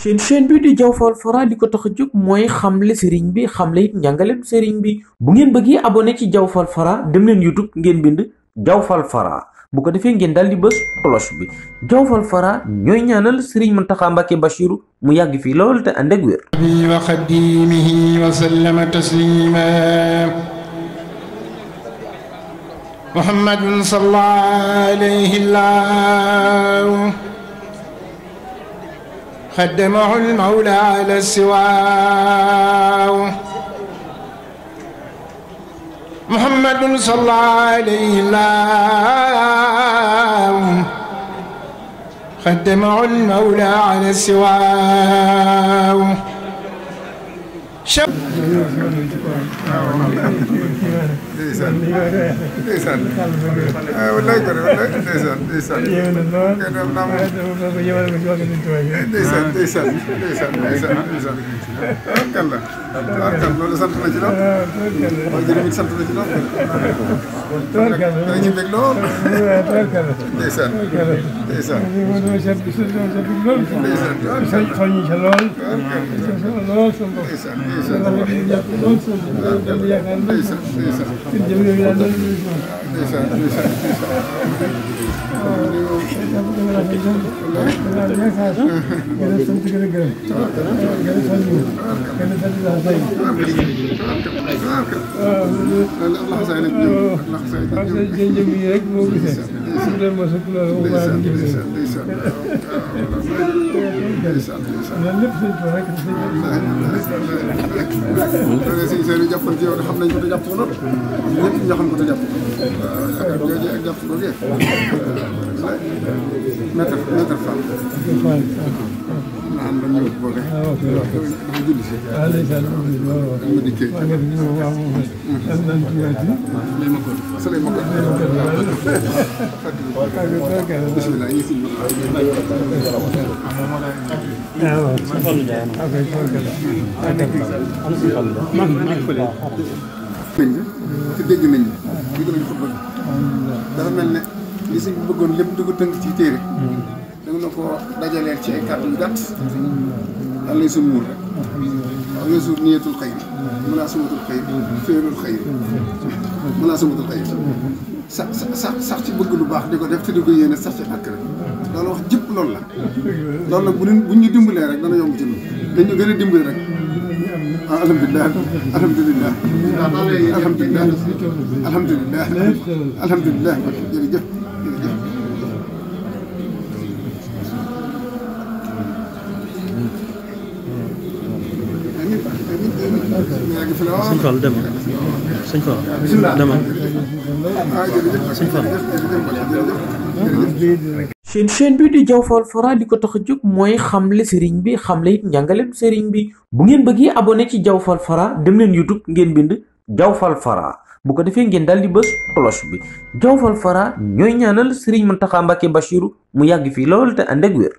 seen chaîne bi di Diaw Fall Fara li ko tax a jóg mooy xamle sëriñ bi xamle it njàngaleem sëriñ bi bu ngeen bëggee abonné ci Diaw Fall Fara dem leen YouTube ngeen bind Diaw Fall Fara bu ko defee ngeen daal di bës cloche bi Diaw Fall Fara ñooy ñaanal sëriñ Mountakha Mbacké Bachirou mu yàgg fii lool te ànd ak wér wa xadimihi wa sallama taslima muhammadun sallallahu alayhi خدمه المولى على السواه محمد صلى عليه الله خدمه المولى على السواه ndeysaan ndeysaan wallaay ko wallaay ndeysaan ndeysaan ndeysaan ndeysaan ndeysaan kalla loolu sant na ci lool mooy jërëjëf sant na ci lool dana ci bég lool ndeysaan ndeysaan jàppoon ci yow xam nañ ko te jàpp ko lool ñëpp ñoo xam ko te jàpp ko jooju ak jàpp ko gee maître Fall naan la ñëw boole dafa julli si ma dikkee salay ma ko bismillah yi si te dégg nañ dégg nañ xutba bi dafa mel ne li sëñ bi bëggoon lépp du ko tënk ci téere da nga ko dajaleel ci ay kàddu yu gàtt daal lay suñ muur rek waaw weesu niyatul xayri munaasamatul xayri féerul xayri munaasamatul xayri sax ci bëgg lu baax di ko def te di ko yéene sax ci àkk rek loolu wax jëpp loolu la loolu nag bu ñu dimbalee rek dana yomb ci ñun dañu gën a dimbali rek alhamdulilah alhamdulilah alhamdulilah alhamdulilah alhamdulilah jërëjëf sëñ Fall dem sëñ Fall demal sëñ Fall. seen chaîne bi di Diaw Fall Fara li ko tax a jóg mooy xamle sëriñ bi xamle it njàngaleem sëriñ bi bu ngeen bëggee abonné ci Diaw Fall Fara dem leen YouTube ngeen bind Diaw Fall Fara bu ko defee ngeen daal di bës cloche bi Diaw Fall Fara ñooy ñaanal sëriñ Mountakha Mbacké Bachirou mu yàgg fii lool te ànd ak wér